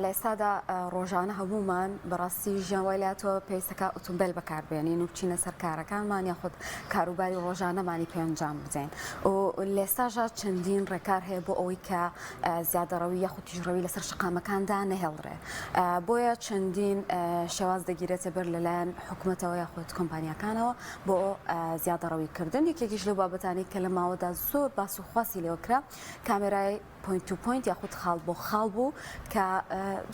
لە ئێستادا ڕۆژانە هەموومان بەڕاستی ژیان وای لاتەوە پێویستەکە ئۆتۆمبیل بەکاربێنین و بچینە سەر کارەکانمان یاخود کاروباری ڕۆژانەمانی پێ ئەنجام بدەین و لە ئێستاشا چەندین ڕێکار هەیە بۆ ئەوەی کە زیادەڕەوی یاخود تیژڕەوی لەسەر شەقامەکاندا نەهێڵرێ بۆیە چەندین شێواز دەگیرێتە بەر لەلایەن حکومەتەوە یاخود کۆمپانیاکانەوە بۆ زیادەڕەوی کردن یەکێکیش لەو بابەتانەی کە لە ماوەدا زۆر باس و خواسی لێوە کرا کامێرای point to point یاخود خاڵ بۆ خاڵ بوو کە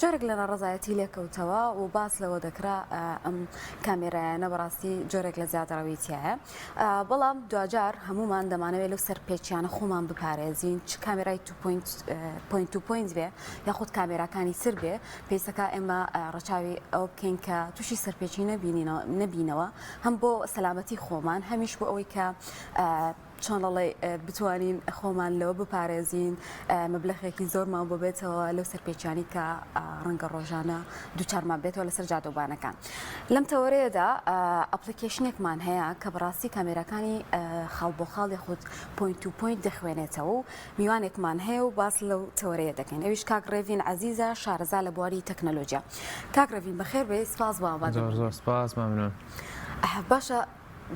جۆرێک لە ناڕەزایەتی لێکەوتەوە و باس لەوە دەکرا ئەم کامێرایانە بەڕاستی جۆرێک لە زیادەڕەوی تیایە بەڵام دواجار هەمومان دەمانەوێت لەو سەرپێچیانە خۆمان بپارێزین چ کامێرای to point point to point بێ یاخود کامێراکانی تر بێ پێویستەکە ئێمە ڕەچاوی ئەوە بکەین کە تووشی سەرپێچی نەبینەوە هەم بۆ سەلامەتی خۆمان هەمیش بۆ ئەوەی کە چۆن ئەڵێ بتوانین خۆمان لەوە بپارێزین مەبلەخێکی زۆرمان بۆ بێتەوە لەو سەرپێچیانی کە ڕەنگە ڕۆژانە دووچارمان بێتەوە لەسەر جادەوبانەکان. لەم تەوەرەیەدا application ێکمان هەیە کە بەڕاستی کامێراکانی خاڵ بۆ خاڵ یاخود point to point دەخوێنێتەوە و میوانێکمان هەیە و باس لەو تەوەرەیە دەکەین ئەویش کاک ڕێڤین عەزیزە شارەزا لە بواری تەکنەلۆجیا. کاک ڕێڤین بەخێر بێی سپاس بۆ ئامادەبوونت. زۆر زۆر سپاس مەمنون. باشە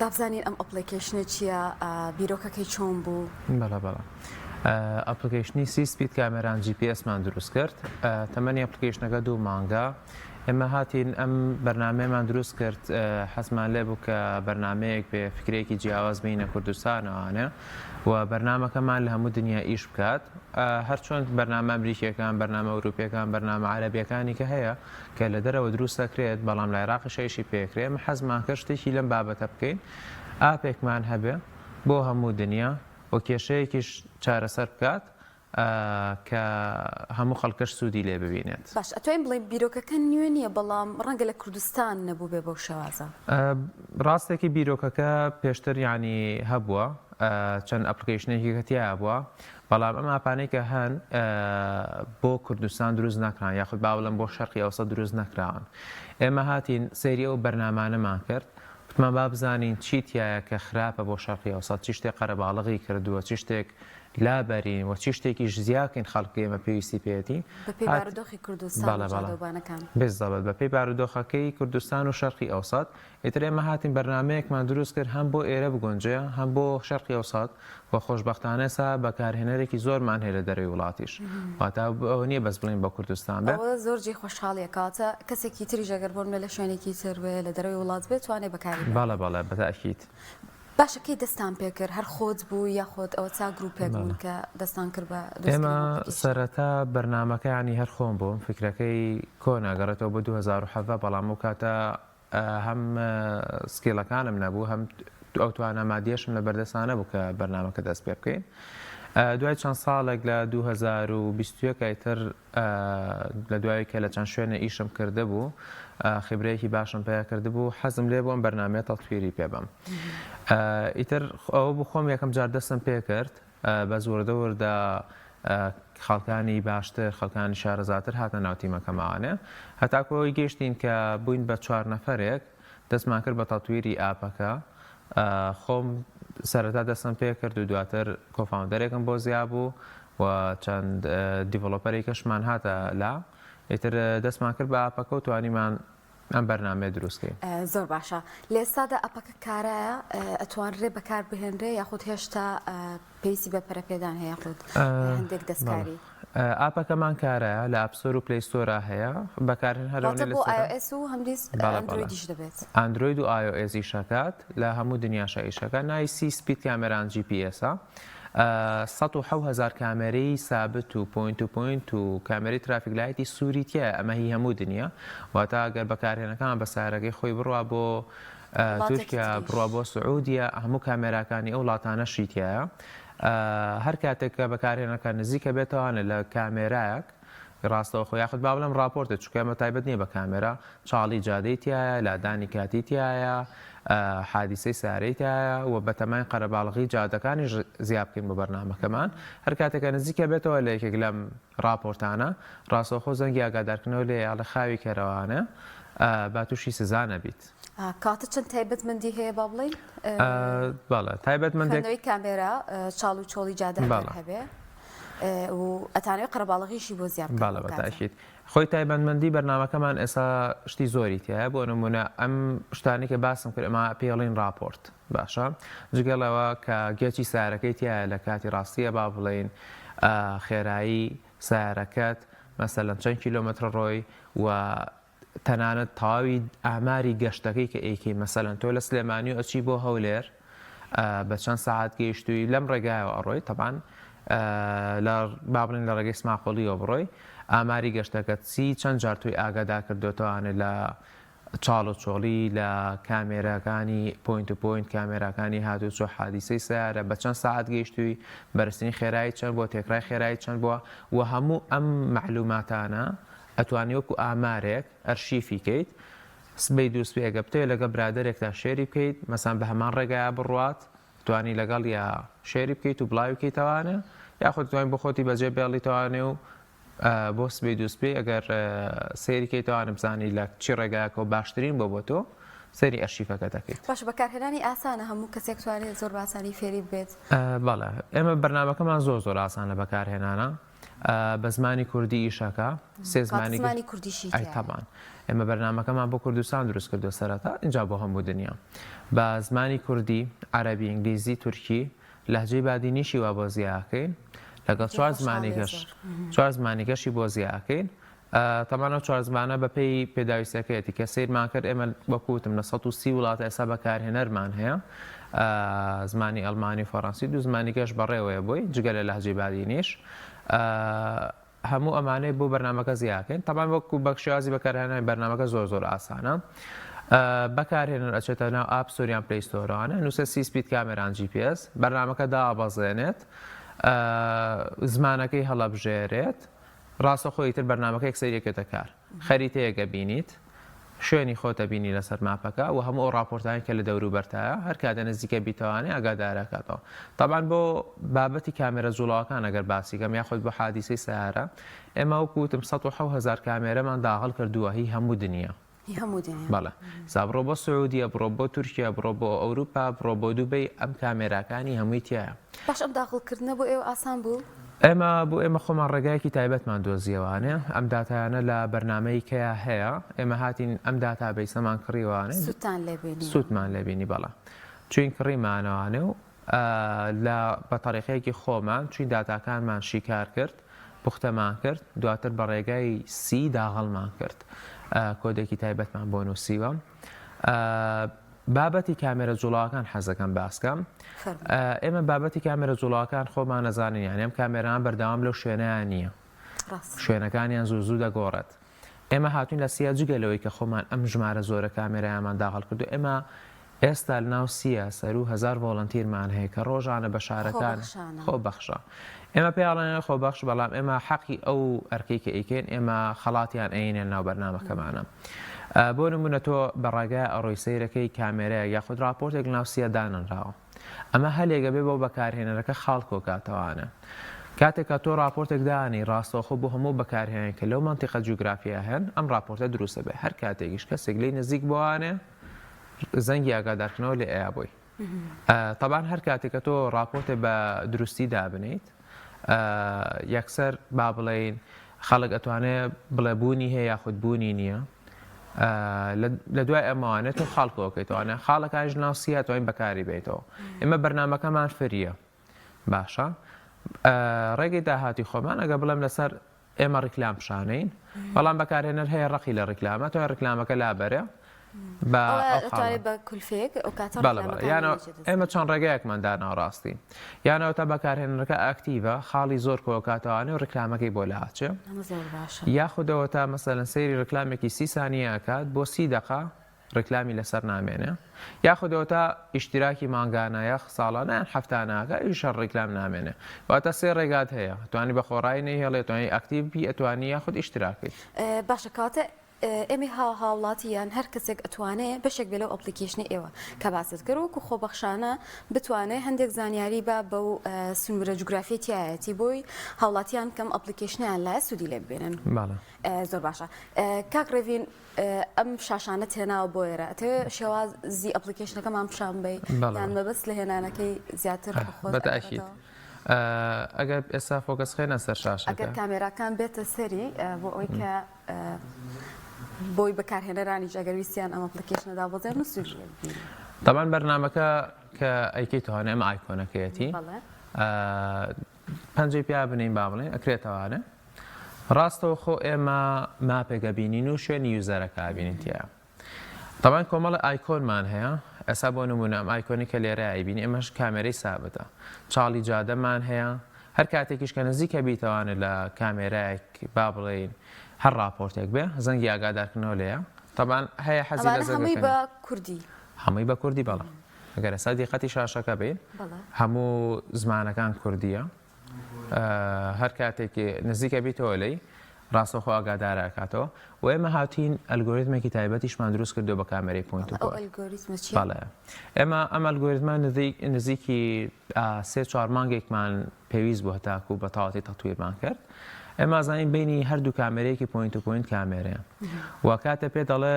با بزانین ئەم application ە چییە بیرۆکەکەی چۆن بوو؟ بەڵێ بەڵێ application ی سی speed camera and GPS مان دروست کرد تەمەنی application ەکە دوو مانگە ئێمە هاتین ئەم بەرنامەیەمان دروست کرد حەزمان لێ بوو کە بەرنامەیەک بێ فکرێکی جیاواز بینە کوردستانەوانێ و بەرنامەکەمان لە هەموو دنیا ئیش بکات هەرچۆن بەرنامە ئەمریکیەکان بەرنامە ئەوروپیەکان بەرنامە عەرەبیەکانی کە هەیە کە لە دەرەوە دروست دەکرێت بەڵام لە عێراقیش ئیشی پێکرێ ئێمە حەزمان کرد شتێکی لەم بابەتە بکەین ئاپێکمان هەبێ بۆ هەموو دنیا و کێشەیەکیش چارەسەر بکات کە هەموو خەڵکەش سوودی لێ ببینێت. باش ئەتوانین بڵێین بیرۆکەکە نوێ نییە بەڵام ڕەنگە لە کوردستان نەبووبێ بەو شێوازە. ڕاستێکی بیرۆکەکە پێشتر یانی هەبووە چەند application ێکی کە تیا بووە بەڵام ئەم ئاپانەی کە هەن بۆ کوردستان دروست نەکران یاخود با بڵێم بۆ شەرقی ئەوسەت دروست نەکراون ئێمە هاتین سەیری ئەو بەرنامانەمان کرد وتمان با بزانین چی تیایە کە خراپە بۆ شەرقی ئەوسەت چی شتێک قەرەباڵغی کردووە چی شتێک لابەرین و چی شتێکیش زیاکەین خەڵکی ئێمە پێویستی پێیەتی بەپێی بارودۆخی کوردستان و جادەوبانەکان. بالضبط بەپێی بارودۆخەکەی کوردستان و شەرقی ئەوسەت ئیتر ئێمە هاتین بەرنامەیەکمان دروست کرد هەم بۆ ئێرە بگونجێ هەم بۆ شەرقی ئەوسەت و خۆشبەختانە ئێستا بەکارهێنەرێکی زۆرمان هەیە لە دەرەوەی وڵاتیش واتە ئەوە نییە بەس بڵێین بۆ کوردستان بێ. ئەوە زۆر جێی خۆشحاڵیە کەواتە کەسێکی تریش ئەگەر بۆ نمونە لە شوێنێکی تر بێ لە دەرەوەی وڵات بێ توانێ بەکاری بێنێ. بەڵێ بەڵێ بەتەئکید. باشە کەی دەستان پێکرد هەر خۆت بووی یاخود ئەوەتا گروپێک بوون کە دەستان کرد بە ئێمە سەرەتا بەرنامەکە ینی هەر خۆم بووم فکرەکەی کۆنا گەڕێتەوە بۆ 2017 بەڵام ئەو کاتە هەم skill ەکانم نەبوو هەم ئەو توانا مادیەشم لە بەردەستا نەبوو کە بەرنامەکە دەست پێ بکەین دوای چەند ساڵێک لە 2021 ئیتر لە دوای کە لە چەند شوێنێ ئیشم کردبوو خیبرەیەکی باشم پیا کردبوو حەزم لێ بووم بەرنامەیە تەتویری پێ بەم ئیتر ئەوە بوو خۆم یەکەم جار دەستم پێ کرد بەس وردە وردە خەڵکانی باشتر خەڵکانی شارەزاتر هاتە ناو تیمەکەمانێ هەتاکو ئەوەی گەیشتین کە بووین بە چوار نەفەرێک دەستمان کرد بە تەتویری ئاپەکە خۆم سەرەتا دەستم پێ کرد و دواتر co-founder ێکم بۆ زیا بوو و چەند developer ێکەشمان هاتە لا ئیتر دەستمان کرد بە ئاپەکە و توانیمان ئەم بەرنامەیە دروست کەین. زۆر باشە لە ئێستادا ئەپەکە کارایە ئەتوانرێ بەکار بهێنرێ یاخود هێشتا پێویستی بە پەرەپێدان هەیە یاخود هەندێک دەستکاری؟ ئاپەکەمان کارایە لە App Store و Play Store ا هەیە بەکارهێن هەر واتە بۆ iOS و هەمدیس ئەندرۆیدیش دەبێت؟ ئەندرۆید و iOS ئیشەکات لە هەموو دنیاشا ئیشەکات ناوی سی Speed Camera and GPS ە 107 هەزار کامێرەی سابت و point to point و کامێرەی traffic light ی سووری تیایە ئەمە هی هەموو دنیا واتە ئەگەر بەکارهێنەکان بە سارەکەی خۆی بڕوا بۆ تورکیا بڕوا بۆ سعودیە هەموو کامێراکانی ئەو وڵاتانەشی تیایە هەر کاتێک کە بەکارهێنەکە نزیکە بێتەوانە لە کامێرایەک ڕاستەوخۆ یاخود با بڵێم ڕاپۆرتە چونکە ئەمە تایبەت نییە بە کامێرا چاڵی جادەی تیایە لادانی کاتی تیایە حادیسەی سارەی تیایە و بەتەمای قەرەباڵغی جادەکانیش زیا بکەین بۆ بەرنامەکەمان هەر کاتێکە نزیکە بێتەوە لە یەکێک لەم ڕاپۆرتانە ڕاستەوخۆ زەنگی ئاگادارکردنەوە لێ ئەڵێ خاوی کەرەوانە با تووشی سزا نەبیت. کەواتە چەند تایبەتمەندی هەیە با بڵێین؟ بەڵێ تایبەتمەندێک خوێندنەوەی کامێرا چاڵ و چۆڵی جادە ئەگەر هەبێ. و ئەتانەوێ قەرەباڵغیشی بۆ زیاد بکەن بەڵێ بە تاکید خۆی تایبەتمەندی بەرنامەکەمان ئێستا شتی زۆری تیایە بۆ نمونە ئەم شتانی کە باسم کرد ئەمە پێڵین ڕاپۆرت باشە جگە لەوە کە گێچی سارەکەی تایە لە کاتی ڕاستیە با بڵێین خێرایی سارەکەت مەسەلەن چەند کیلۆمەتر ڕۆی و تەنانەت تەواوی ئاماری گەشتەکەی کە ئەیکەی مەسەلەن تۆ لە سلێمانی و ئەچی بۆ هەولێر بە چەند سەعات گەیشتووی لەم ڕێگایەوە ئەڕۆی تەبان لە با بڵێن لە ڕێگەی سماقۆڵیەوە بڕۆی ئاماری گەشتەکە چی چەند جار تۆی ئاگادا کردوتەوانێ لە چاڵ و چۆڵی لە کامێراکانی point to point کامێراکانی هاتوچۆ حادیسەی سیارە بە چەند ساعت گەیشتووی بەرزترین خێرایی چەند بووە تێکڕای خێرایی چەند بووە و هەموو ئەم معلوماتانە ئەتوانی وەکو ئامارێک ئەرشیفی کەیت سبەی دووسبەی ئەگەر بتەوێت لەگەڵ برادەرێکتا share ی بکەیت مەسەن بە هەمان ڕێگایا بڕوات توانی لەگەڵیا share ی بکەیت و بڵاوی بکەیتەوانێ یاخود توانی بۆ خۆتی بەجێ بێڵیتەوانێ و بۆ سبەی دووسبەی ئەگەر سەیری کەیتەوانێ بزانی لە چی ڕێگایەکەوە باشترین بۆ بۆ تۆ سەیری ئەرشیفەکە دەکەیت. باشە بەکارهێنانی ئاسانە هەموو کەسێک توانێت زۆر بە ئاسانی فێری ببێت؟ بەڵێ ئێمە بەرنامەکەمان زۆر زۆر ئاسانە بەکارهێنانە بە زمانی کوردی ئیشەکە سێ زمانی زمانی کوردیشی ئەی تەبان ئێمە بەرنامەکەمان بۆ کوردستان دروست کردو سەرەتا اینجا بۆ هەموو دنیا بە زمانی کوردی عەربی ئینگلیزی تورکی لەهجەی بادینیشی وا بۆ زیاکەین لەگەڵ چوار زمانی گەش چوار زمانی گەشی بۆ زیاکەین تەبعەن ئەو چوار زمانە بەپێی پێداویستیەکەیەتی کە سەیرمان کرد ئێمە وەکو وتم لە 130 وڵات ئێستا بەکارهێنەرمان هەیە زمانی ئەڵمانی و فەڕەنسی دوو زمانی گەش بەڕێوەیە بۆی جگە لە لەهجەی بادینیش هەموو ئەمانەی بۆ بەرنمەکە زیاکەین تەبان وەکو بە شێوازی بەکارهێنانی بەرنمەکە زۆر زۆر ئاسانە بەکارهێنەر ئەچێتە ناو App Store یان Play Store ەوانە نووسە سی Speed کامێران GPS بەرنمەکە دابەزێنێت زمانەکەی هەڵەبژێرێت ڕاستەوخۆ ئیتر بەرنامەکە یەکسەر یەکێتە کار. خەریتەیەک ئەبینیت، شوێنی خۆت ئەبینی لەسەر ماپەکە و هەموو ئەو ڕاپۆرتانەی کە لە دەوروبەرتایە هەر کاتێ نزیکە بیتەوانێ ئاگادار ئەکاتەوە. تەبعەن بۆ بابەتی کامێرە جوڵاوەکان ئەگەر باسی کەم یاخود بۆ حادیسەی سەیارە ئێمە وەکو وتم 107 هەزار کامێرەمان داغڵ کردووە هی هەموو دنیا. هی هەموو دنیا. بەڵێ سا بڕۆ بۆ سعودیە بڕۆ بۆ تورکیا بڕۆ بۆ ئەوروپا بڕۆ بۆ دوبەی ئەم کامێراکانی هەمووی تیایە. باش ئەم داخڵ کردنە بۆ ئێوە ئاسان بوو؟ ئێمە بۆ ئێمە خۆمان ڕێگایەکی تایبەتمان دۆزیەوانێ ئەم داتایانە لە بەرنامەی کەیا هەیە ئێمە هاتین ئەم داتابەیسەمان کڕیوانێ سوودتان لێ بینی؟ سوودمان لێ بینی بەڵێ چوین کڕیمانەوانێ و لە بە تەریقەیەکی خۆمان چوین داتاکانمان شیکار کرد پوختەمان کرد دواتر بە ڕێگای سی داغڵمان کرد کۆدێکی تایبەتمان بۆ نووسیوە بابەتی کامێرە جوڵاوەکان حەزەکەم باسکەم ئێمە بابەتی کامێرە جوڵاوەکان خۆمان نەزانین یان ئەم کامێران بەردەوام لەو شوێنیان نییە شوێنەکانیان زوو زوو دەگۆڕێت ئێمە هاتوین لە سیا جگە لەوەی کە خۆمان ئەم ژمارە زۆرە کامێرایانمان داخڵ کردو ئێمە ئێستا لەناو سیا سەروو هەزار volunteer مان هەیە کە ڕۆژانە بە شارەکان خۆبەخشە ئێمە پێیاڵێن خۆبەخش بەڵام ئێمە حەقی ئەو ئەرکەی کە ئەیکەین ئێمە خەڵاتیان ئەینێن ناو بەرنامەکەمانە بۆ نمونە تۆ بە ڕێگای ئەڕۆی سەیرەکەی کامێرەیە یاخود راپۆرتێک لەناو سیا دانەنراوە ئەمە هەلێک ئەبێ بۆ بەکارهێنەرەکە خاڵ کۆکاتەوانە. کاتێک کە تۆ ڕاپۆرتێک دانێی ڕاستەوخۆ بۆ هەموو بەکارهێنەرێک کە لەو مەنتیقە جوگرافییە هەن ئەم ڕاپۆرتە دروست ئەبێ. هەر کاتێکیش کەسێک لێی نزیک بۆوانێ زەنگی ئاگادارکردنەوە لێ ئەیا بۆی. تەبعەن هەر کاتێک کە تۆ ڕاپۆرتێ بە دروستی دابنێیت یەکسەر با بڵێین خەڵک ئەتوانێ بڵێ بوونی هەیە یاخود بوونی نییە. لە دوای ئەمەوانێ تۆ خاڵ کۆکەیتەوانە خاڵەکانیش ناو سیا توانین بەکاری بێتەوە ئێمە بەرنمەکەمان free یە باشە ڕێگەی داهاتی خۆمان ئەگە بڵێم لەسەر ئێمە ڕیکلام پیشانەین بەڵام بەکارهێنەر هەیە ڕقی لە ڕیکلامە توای ڕیکلامەکە لابەرێ ئێمە چەند ڕێگایەکمان داناوە ڕاستی یانەوە تا بەکارهێنەرەکە active ە خاڵی زۆر کۆکاتەوانێ و ڕیکلامەکەی بۆ لاچێ یاخودەوە تا مەسەلەن سەیری ڕیکلامێکی سی سانیە ئەکات بۆ سی دەقە ڕیکلامی لەسەر نامێنێ یاخودەوە تا ئیشتیراکی مانگانە یاخ ساڵانە یان هەفتانە ئەکا ئیش هەر ڕیکلام نامێنێ واتە سێ ڕێگات هەیە توانی بە خۆڕایی نەیهێڵێ توانی active بی ئەتوانی یاخود ئیشتراکەیت. باشە کەواتە ئێمەی هاوڵاتی یان هەر کەسێک ئەتوانێ بەشێک بێ لەو application ەی ئێوە کە باست کرد وەکو خۆبەخشانە بتوانێ هەندێک زانیاری با بەو سنوورە جوگرافیە تایەتی بۆی هاوڵاتیان کەم application یان لایە سوودی لێ ببینن زۆر باشە کاک ڕێڤین ئەم شاشانەت هێناوە بۆ ئێرە ئەتەوێ شێوازی application ەکەمان پیشان بەی یان مەبەست لە هێنانەکەی زیاتر بەتاکید. ئەگەر ئێستا focus خێنە سەر شاشەکە. ئەگەر کامێراکان بێتە سەری بۆ ئەوەی کە بۆی بەکارهێنەرانیش ئەگەر ویستیان ئەم application ە دابەزێنن و سوودی لێ ببینن. تەبعەن بەرنامەکە کە ئەیکەیتەوانێ ئەم icon ەکەیەتی پەنجەی پیا بنین با بڵێن ئەکرێتەوانێ ڕاستەوخۆ ئێمە map ێک ئەبینین و شوێنی user ەکە ئەبینین تیا. تەبعەن کۆمەڵە icon مان هەیە ئێستا بۆ نمونە ئەم icon ی کە لێرە ئەیبینی ئێمەش کامێرەی سابتە چاڵی جادەمان هەیە هەر کاتێکیش کە نزیکە بیتەوانێت لە کامێرایەک با بڵێین هەر ڕاپۆرتێک بێ زەنگی ئاگادارکردنەوە لێیە تەبعەن هەیە حەزی لە هەمووی بە کوردی هەمووی بە کوردی بەڵێ ئەگەر ئێستا دیقەتی شاشەکە بین هەموو زمانەکان کوردیە هەر کاتێک نزیکە بیتەوە لێی ڕاستەوخۆ ئاگادار ئەکاتەوە و ئێمە هاتین ئەلگۆریتمێکی تایبەتیشمان دروست کردو بە کامێرەی point to point بەڵێ ئێمە ئەم ئەلگۆریتمە نزیکی سێ چوار مانگێکمان پێویست بوو هەتاکو بە تەواوەتی تەتویرمان کرد ئێمە زانین بینی هەردوو کامێرەیەکی point to point کامێرەیە و کاتە پێ دەڵێ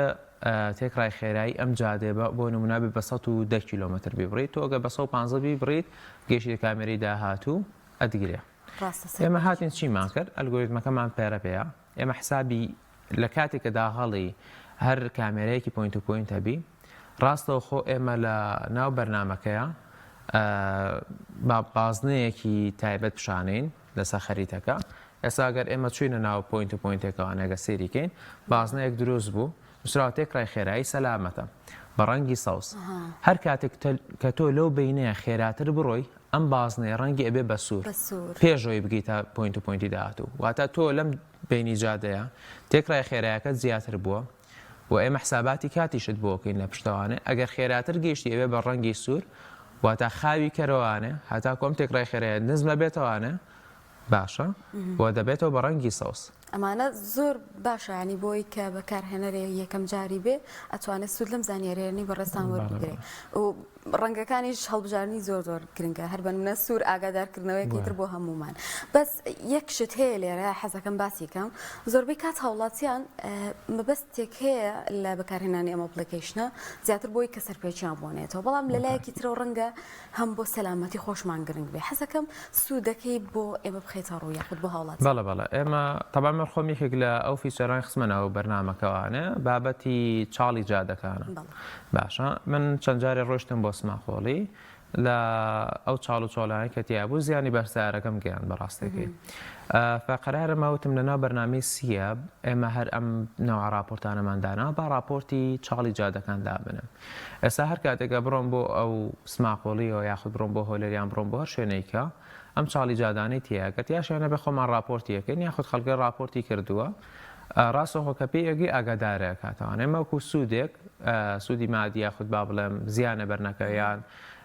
تێکڕای خێرایی ئەم جادێ بۆ نمونە بە 110 کیلۆمەتر بیبڕیت تۆ ئەگەر بە 115 بیبڕیت گەیشتیتە کامێرەی داهاتوو ئەتگرێ. ڕاستە ئێمە سەرکەوتوو. هاتین چیمان کرد ئەلگۆریتمەکەمان پەرە پێیا ئێمە حسابی لە کاتێک کە داغەڵی هەر کامێرەیەکی point to point هەبی ڕاستەوخۆ ئێمە لە ناو بەرنامەکەیا با بازنەیەکی تایبەت پیشانەین لەسەر خەریتەکە ئێستا گەر ئێمە چوینە ناو point to point ێکەوانە گە سێری کەین بازنەیەک دروست بوو نووسراوە تێکڕای خێرایی سەلامەتە بە ڕەنگی سەوز. هەر کاتێک کە تۆ لەو بەینەیە خێراتر بڕۆی ئەم بازنەیە ڕەنگی ئەبێ بە سوور پێش ئەوەی بگەیتە point to point ی داهاتوو. واتە تۆ لەم بەینی جادەیە تێکڕای خێرایەکەت زیاتر بووە و ئێمە حساباتی کاتیشت بۆ ئەکەین لە پشتەوانێ ئەگەر خێراتر گەیشتی ئەبێ بە ڕەنگی سوور واتە خاوی کەرەوانێ هەتاکو ئەم تێکڕای خێرایە نزمە بێتەوانێ باشە و دەبێتەوە بە ڕەنگی سەوز. ئەمانە زۆر باشە یانی بۆی کە بەکارهێنەرێ یەکەم جاری بێ ئەتوانێت سوود لەم زانیاریانەی بەڕێزتان وەربگرێ و ڕەنگەکانیش هەڵبژاردنی زۆر زۆر گرنگە هەر بە نمونە سوور ئاگادارکردنەوەیەکی تر بۆ هەموومان بەس یەک شت هەیە لێرە حەزەکەم باسی کەم زۆربەی کات هاوڵاتیان مەبەستێک هەیە لە بەکارهێنانی ئەم application ە زیاتر بۆی کە سەرپێچیان بۆ نێتەوە بەڵام لە لایەکی ترەوە ڕەنگە هەم بۆ سەلامەتی خۆشمان گرنگ بێ حەزەکەم سوودەکەی بۆ ئێمە بخەیتە ڕوو یاخود بۆ هاوڵاتیان. بەڵێ بەڵێ ئێمە تەبعەن من خۆم یەکێک لە ئەو feature انەی خستمە ناو بەرنامەکەوانێ بابەتی چاڵی جادەکانە باشە من چەند جارێ ڕۆشتم بۆ سماقۆڵی لە ئەو چاڵ و چۆڵانەی کە تیا بوو زیانی بەر سەیارەکەم گەیاند بە ڕاستەکەی فقرارم وتم لە ناو بەرنامەی سیە ئێمە هەر ئەم نەوە راپۆرتانەمان دانا با راپۆرتی چاڵی جادەکان دابنم ئێستا هەر کاتێکە بڕۆم بۆ ئەو سماقۆڵیەوە یاخود بڕۆم بۆ هۆلێر یان بڕۆم بۆ هەر شوێنێکە ئەم چاڵی جادانەی تیا گەر تیاشیان نەبێ خۆمان ڕاپۆرتی ئەکەین یاخود خەڵکە ڕاپۆرتی کردووە ڕاستەوخۆ کە پێی ئەگەی ئاگادارە کاتەوانێ مەکو سوودێک سوودی مادی یاخود با بڵێم زیانە بەرنەکە یان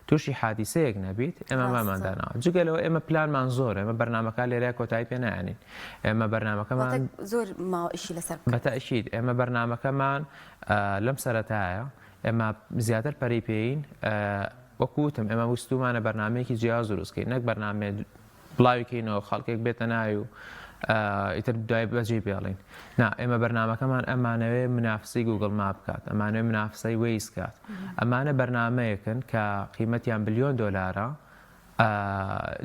تووشی حادیسەیەک نەبیت ئێمە مامان داناوە جگە لەوە ئێمە پلانمان زۆر ئێمە بەرنمەکە لێرە کۆتایی پێ نایەنین ئێمە بەرنمەکەمان زۆر ماوەشی لەسەر بەتەئکید ئێمە بەرنمەکەمان لەم سەرەتایە ئێمە زیاتر پەرەی پێین وەکو وتم ئێمە ویستومانە بەرنامەیەکی جیاواز دروست کەین نەک بەرنامەیە بڵاوی کەینەوە خەڵکێک بێتە ناوی و ئیتر دوای بەجێی بێڵین نا ئێمە بەرنامەکەمان ئەمانەوێ منافسی Google Map بکات ئەمانەوێ منافسەی Waze کات ئەمانە بەرنامەیەکن کە قیمەتیان بلیۆن دۆلارە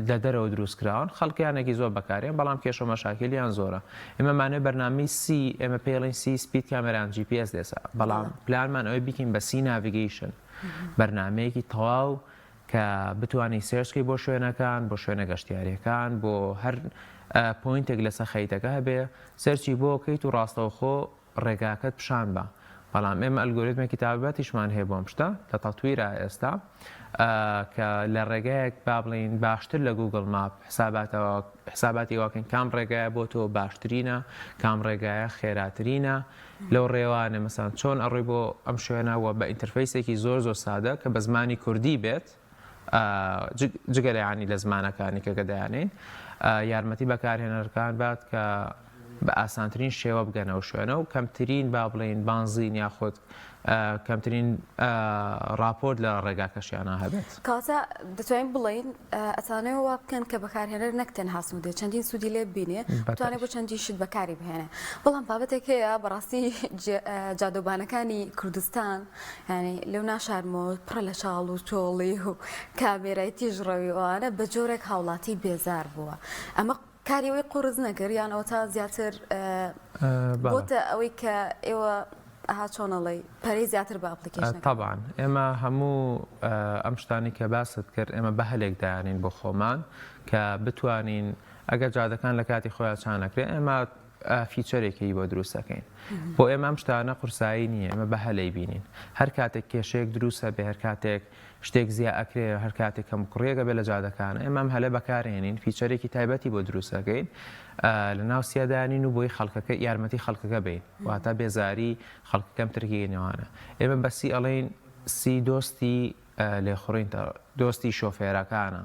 لە دەرەوە دروست کراون خەڵکیانێکی زۆر بەکاریان بەڵام کێشە و مەشاکیلیان زۆرە ئێمە مانێ بەرنامەی سی ئێمە پێڵین سی speed camera and GPS لێسا بەڵام پلانمان ئەوەی بیکەین بە سی navigation بەرنمەیەکی تەواو کە بتوانی search کەی بۆ شوێنەکان بۆ شوێنە گەشتیاریەکان بۆ هەر point ێک لەسەر خەریتەکە هەبێ search ی بۆ کەیت و ڕاستەوخۆ ڕێگاکەت پیشان بە بەڵام ئێمە ئەلگۆریتمێکی تایبەتیشمان هەیە بۆ ئەم شتە لە تەتویرە ئێستا کە لە ڕێگایەک با بڵێین باشتر لە Google Map حساباتەوە حساباتی واکەین کام ڕێگایە بۆ تۆ باشترینە کام ڕێگایە خێراترینە لەو ڕێوانە مەسان چۆن ئەڕۆی بۆ ئەم شوێنە و بە interface ێکی زۆر زۆر سادە کە بە زمانی کوردی بێت جگە لە یانی لە زمانەکانی کە کە دایانین یارمەتی بەکارهێنەرەکان بات کە بە ئاسانترین شێوە بگەنە ئەو شوێنە و کەمترین با بڵێین بانزین یاخود کەمترین ڕاپۆرت لە ڕێگاکەشیانا هەبێت. کەواتە دەتوانین بڵێین ئەتانەوێ وا بکەن کە بەکارهێنەر نەک تەنها سوودێ چەندین سوودی لێ ببینێ بتوانێت بۆ چەندین شت بەکاری بهێنێ بەڵام بابەتێک هەیە بەڕاستی جادەوبانەکانی کوردستان یانی لەو ناشارمەوە پڕە لە چاڵ و چۆڵی و کامێرای تیژڕەوی ئەوانە بە جۆرێک هاوڵاتی بێزار بووە ئەمە کاری ئەوەی قورس نەکرد یان ئەوەتا زیاتر بۆتە ئەوەی کە ئێوە ئەها چۆن ئەڵێی پەرەی زیاتر بە application ەکە تەبعەن ئێمە هەموو ئەم شتانەی کە باست کرد ئێمە بە هەلێک دایانین بۆ خۆمان کە بتوانین ئەگەر جادەکان لە کاتی خۆیان چانەکرێ ئێمە feature ێکی بۆ دروست دەکەین بۆ ئێمە ئەم شتانە قورسایی نییە ئێمە بە هەلەی بینین هەر کاتێک کێشەیەک دروستە بێ هەر کاتێک شتێک زیا ئەکرێ هەر کاتێک کەموکوڕیەک ئەبێ لە جادەکان ئێمە ئەم هەلە بەکارهێنین feature ێکی تایبەتی بۆ دروست ئەکەین لە ناو سیادانین و بۆی خەڵکەکە یارمەتی خەڵکەکە بین واتە بێزاری خەڵک کەمتر کەینەوانە ئێمە بە سی ئەڵێین سی دۆستی لێخوڕین دۆستی شۆفێرەکانە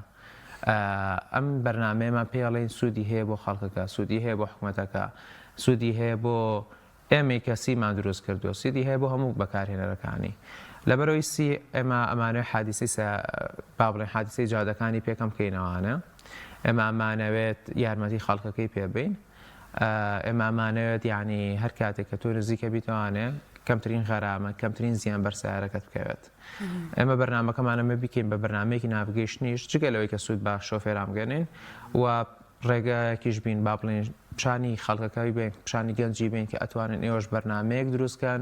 ئەم بەرنمەیەمان پێڵێن سوودی هەیە بۆ خەڵکەکە سوودی هەیە بۆ حکومەتەکە سوودی هەیە بۆ ئێمەی کە سی مان دروست کردووە سوودی هەیە بۆ هەموو بەکارهێنەرەکانی. لەبەرئەوەی سی ئێمە ئەمانەوێت حادیسەی سە با بڵێین حادیسەی جادەکانی پێ کەم بکەینەوانە. ئێمە ئەمانەوێت یارمەتی خەڵکەکەی پێ بین. ئێمە ئەمانەوێت یعنی هەر کاتێک کە تۆ نزیکە بیتوانێ کەمترین غەرامە کەمترین زیان بەر سیارەکەت بکەوێت. ئێمە بەرنامەکەمان ئەمە بیکەین بە بەرنامەیەکی navigation یش جگە لەوەی کە سوود بە شۆفێران بگەنین و ڕێگایەکیش بین با بڵێین پیشانی خەڵکەکەی بین پیشانی گەنجی بین کە ئەتوانن ئێوەش بەرنامەیەک دروست کەن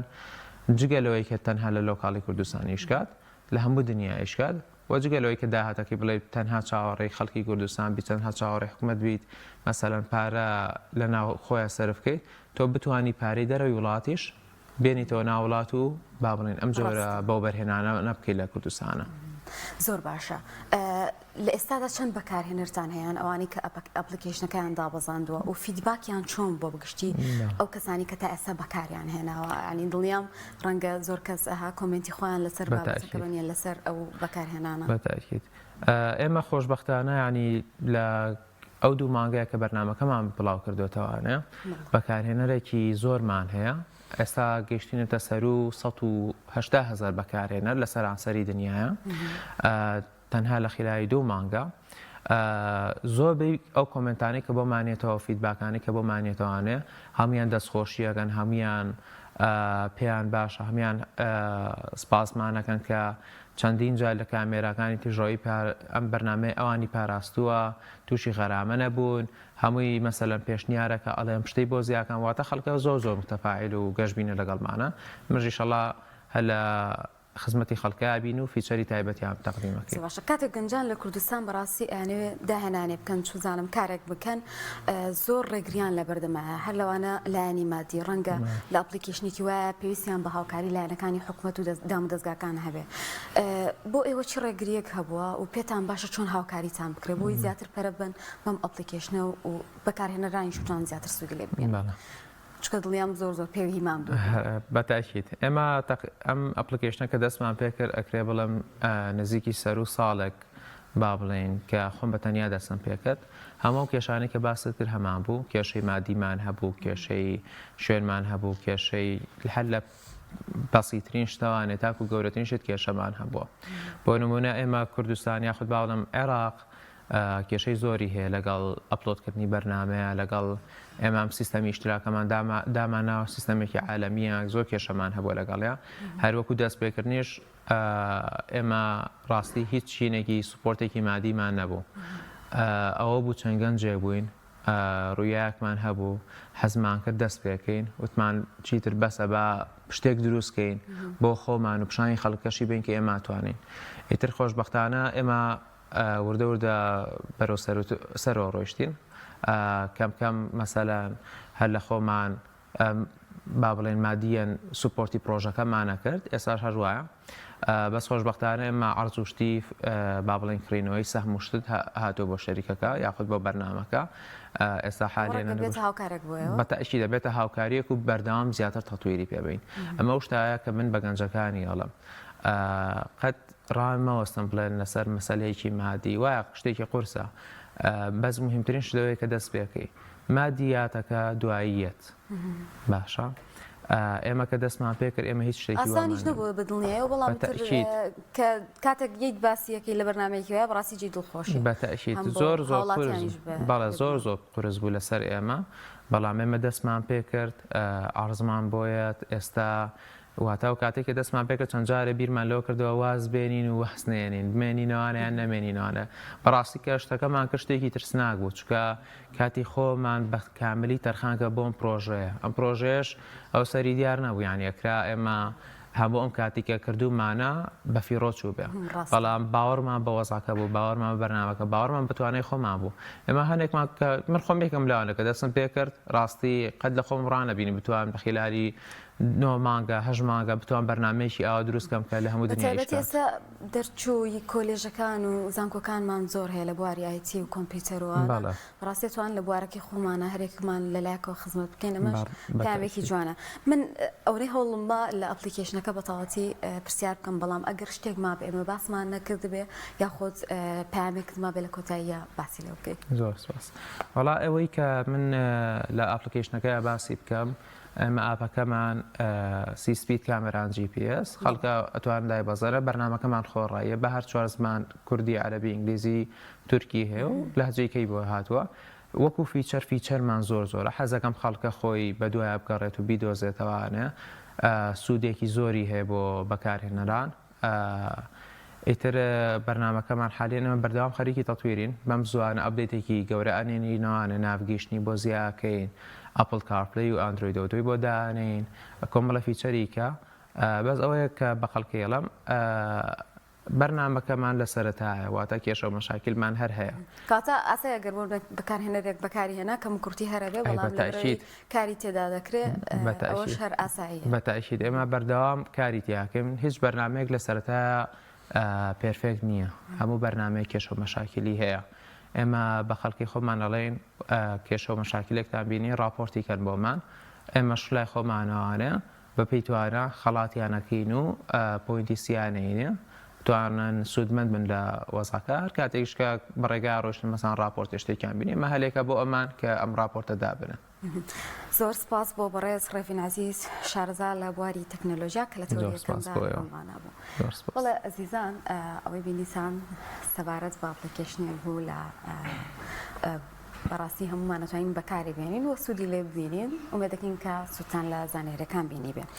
جگە لەوەی کە تەنها لە local ی کوردستان ئیش کات لە هەموو دنیا ئیش کات و جگە لەوەی کە داهاتەکەی بڵێ تەنها چاوەڕێی خەڵکی کوردستان بیت تەنها چاوەڕێی حکومەت بیت مەسەلەن پارە لە ناو خۆیان سەرف بکەیت تۆ بتوانی پارەی دەرەوەی وڵاتیش بێنیتەوە ناو وڵات و با بڵێین ئەم جۆرە بەوەبەرهێنانە بکەیت لە کوردستانە. زۆر باشە لە ئێستادا چەند بەکارهێنەرتان هەیە ئەوانەی کە application ەکەیان دابەزاندووە و feedback یان چۆن بووە بەگشتی ئەو کەسانی کە تا ئێستا بەکاریان هێناوە ینی دڵنیام ڕەنگە زۆر کەس ئەها comment ی خۆیان لەسەر بابەتەکە بنیە لەسەر ئەو بەکارهێنانە. بەتاکید ئێمە خۆشبەختانە ینی لە ئەو دوو مانگەیە کە بەرنامەکەمان بڵاو کردوێتەوانێ بەکارهێنەرێکی زۆرمان هەیە ئێستا گەیشتینەتە سەروو 180 هەزار بەکارهێنەر لە سەرانسەری دنیاە تەنها لە خیلالی دوو مانگە زۆربەی ئەو comment انەی کە بۆ مانێتەوە feedback انەی کە بۆ مانێتەوانێ هەمویان دەستخۆشیەکەن هەمویان پێیان باشە هەمویان سپاسمانەکەن کە چەندین جار لە کامێراکانی تیژڕەوی ئەم بەرنامەیە ئەوانی پاراستووە تووشی غەرامە نەبوون هەمووی مەسەلەن پێشنیارەکە ئەڵێ ئەم شتەی بۆ زیاکان واتە خەڵکە زۆر زۆر متەفاعیل و گەشبینە لەگەڵمانە منش ئیشەڵا هەر لە خزمەتی خەڵکا بین و feature ی تایبەتیان تەقدیم ئەکەین. زۆر باشە کاتێک گەنجان لە کوردستان بەڕاستی ئەیانەوێ داهێنانێ بکەن چوزانم کارێک بکەن زۆر ڕێگریان لەبەردەمایە هەر لەوانە لایەنی مادی ڕەنگە لە application ێکی وایە پێویستیان بە هاوکاری لایەنەکانی حکومەت و دامودەزگاکان هەبێ بۆ ئێوە چی ڕێگریەک هەبووە و پێتان باشە چۆن هاوکاریتان بکرێ بۆی زیاتر پەرە بن بەم application ە و بەکارهێنەرانیش بتوان زیاتر سوودی لێ ببینن چونکە دڵنیام زۆر زۆر پێوی هیمان دوور بە تاکید ئێمە ئەم application ە کە دەستمان پێکرد ئەکرێ بڵێم نزیکی سەروو ساڵێک با بڵێین کە خۆم بە تەنیا دەستم پێکرد هەموو ئەو کێشانەی کە باست کرد هەمان بوو کێشەی مادیمان هەبوو کێشەی شوێنمان هەبوو کێشەی هەر لە بەسیترین شتەوانێ تاکو گەورەترین شت کێشەمان هەبووە بۆ نمونە ئێمە کوردستان یاخود با بڵێم عێراق کێشەی زۆری هەیە لەگەڵ upload کردنی بەرنامەیە لەگەڵ ئێمە ئەم سیستەمی ئیشتراکەمان داماناوە سیستەمێکی عالەمیە زۆر کێشەمان هەبووە لەگەڵیا هەروەکو دەست پێکردنیش ئێمە ڕاستی هیچ چینێکی support ێکی مادیمان نەبوو ئەوە بوو چەند گەنجێک بووین ڕویایەکمان هەبوو حەزمان کرد دەست پێکەین وتمان چیتر بەسە با شتێک دروست کەین بۆ خۆمان و پیشانی خەڵکەشی بین کە ئێمە توانین ئیتر خۆشبەختانە ئێمە وردە وردە بەرەو سەرەوە ڕۆیشتین کەم کەم مەسەلەن هەر لە خۆمان با بڵێن مادیەن support ی پرۆژەکەمانە کرد ئێستاش هەر وایە بەس خۆشبەختانە ئێمە عەرز و شتی با بڵێن کڕینەوەی سەهم و شتت هاتووە بۆ شەریکەکە یاخود بۆ بەرنامەکە ئێستا حالیان دەبێتە هاوکارێک بۆیەوە بە تەئکید دەبێتە هاوکاریەک و بەردەوام زیاتر تەتویری پێ بین ئەمە شتایە کە من بە گەنجەکانی ئەڵم قەت ڕامەوەستن بڵێن لەسەر مەسەلەیەکی مادی وایە شتێکی قورسە بەس مهمترین شتەوەیە کە دەست پێکەی. مادیاتەکە دوایی یەت باشە ئێمە کە دەستمان پێکرد ئێمە هیچ شتێکی ئاسانیش نەبوو بە دڵنیایەوە بەڵام کە کاتێک یەک باسی یەکەی لە بەرنامەیەکی وایە بەڕاستی جێی دڵخۆشی بە تەئکید زۆر زۆر قورس بەڵێ زۆر زۆر قورس بوو لەسەر ئێمە بەڵام ئێمە دەستمان پێکرد ئارزمان بۆیەت ئێستا واتە ئەو کاتێک کە دەستمان پێکرد چەند جارێ بیرمان لەوە کردەوە واز بێنین و واز نێنین بمێنینەوانە یان نەمێنینەوانە بەڕاستی کە شتەکەمان کرد شتێکی ترسناک بوو چونکە کاتی خۆمان بە کاملی تەرخان کە بۆم پرۆژەیە ئەم پرۆژەیەش ئەو سەری دیار نەبوو یان یەکرا ئێمە هەموو ئەم کاتی کە کردوومانە بە فیڕۆ چوو بێ بەڵام باوەڕمان بە وەزعەکە بوو باوەڕمان بە بەرنامەکە باوەڕمان بە توانای خۆمان بوو ئێمە هەنێکمان کە من خۆم یەکەم لەوانە کە دەستم پێ کرد ڕاستی قەت لە خۆم ڕانەبینی بتوان بە خیلالی نۆ مانگە هەشت مانگە بتوان بەرنامەیەکی ئاوا دروست کەم کە لە هەموو دنیا ئیش بەتایبەتی کات. ئێستا دەرچووی کۆلێژەکان و زانکۆکانمان زۆر هەیە لە بواری IT و کۆمپیوتەر و ئەوانە بەڵێ. بەڕاستی ئەتوان لە بوارەکەی خۆمانە هەرێکمان لە لایەکەوە خزمەت بکەین ئەمەش بە بە پەیامێکی تەئکید. جوانە من ئەوەی هەوڵم با لە application ەکە بەتەواوەتی پرسیار بکەم بەڵام ئەگەر شتێک مابێ ئێمە باسمان نەکردبێ یاخود پەیامێکت مابێ لە کۆتاییە باسی لێ بکەیت. زۆر سپاس. وەڵا ئەوەی کە من لە application ەکەیا باسی بکەم ئێمە ئاپەکەمان سی speed کامەران GPS خەڵکە ئەتوان لای بەزەرە بەرنامەکەمان خۆڕاییە بە هەر چوار زمان کوردی عەرەبی ئینگلیزی تورکی هەیە و لەهجەی کەی بۆ هاتووە وەکو feature feature مان زۆر زۆرە حەزەکەم خەڵکە خۆی بە دوایە بگەڕێت و بیدۆزێتەوانێ سوودێکی زۆری هەیە بۆ بەکارهێنەران ئیتر بەرنامەکەمان حالیەن ئێمە بەردەوام خەریکی تەتویرین بەم زووانە update ێکی گەورە ئەنێنینەوانە navigation ی بۆ زیاکەین Apple CarPlay و Android Auto ی بۆ دانێین کۆمەڵە feature ی کە بەس ئەوەیە کە بە خەڵکەیەڵم بەرنامەکەمان لە سەرەتایە واتە کێشە و مەشاکیلمان هەر هەیە. کەواتە ئاسایە گەر بۆ بەکارهێنەرێک بەکاری هێنا کەموکورتی هەر ئەبێ ئەی بەڵام بە لەبەرئەوەی تەئکید. کاری تێدا دەکرێ بە ئەوەش تەئکید هەر ئاساییە. بە تەئکید ئێمە بەردەوام کاری تیاکەین هیچ بەرنامەیەک لە سەرەتایا perfect نییە هەموو بەرنامەیەک کێشە و مەشاکیلی هەیە ئێمە بە خەڵکی خۆمان ئەڵێین کێشە و مەشاکیلێکتان بینی ڕاپۆرتی کەن بۆمان ئێمەش لای خۆمانەوانێ بەپێی توانا خەڵاتیان ئەکەین و point ی سیان ئەینێ بتوانن سوودمەند بن لە وەزعەکە هەر کاتێکیش کە بە ڕێگا ڕۆیشتن مەسەڵەن ڕاپۆرتێ شتێکیان بینی ئەمە هەلێکە بۆ ئەمان کە ئەم ڕاپۆرتە دابنن. زۆر سپاس بۆ بەڕێز ڕێڤین عەزیز شارەزا لە بواری تەکنەلۆژیا کە لە تەوەری زۆر سپاس یەکەمدا بۆ ئێوە. لەگەڵمانا بوو. زۆر سپاس. بەڵێ ئەزیزان ئەوەی بینیتان سەبارەت بە application ێک بوو لە بەڕاستی هەموومان ئەتوانین بەکاری بێنین و سوودی لێ ببینین ئومێدەکەین کە سوودتان لە زانیاریەکان بینیبێ.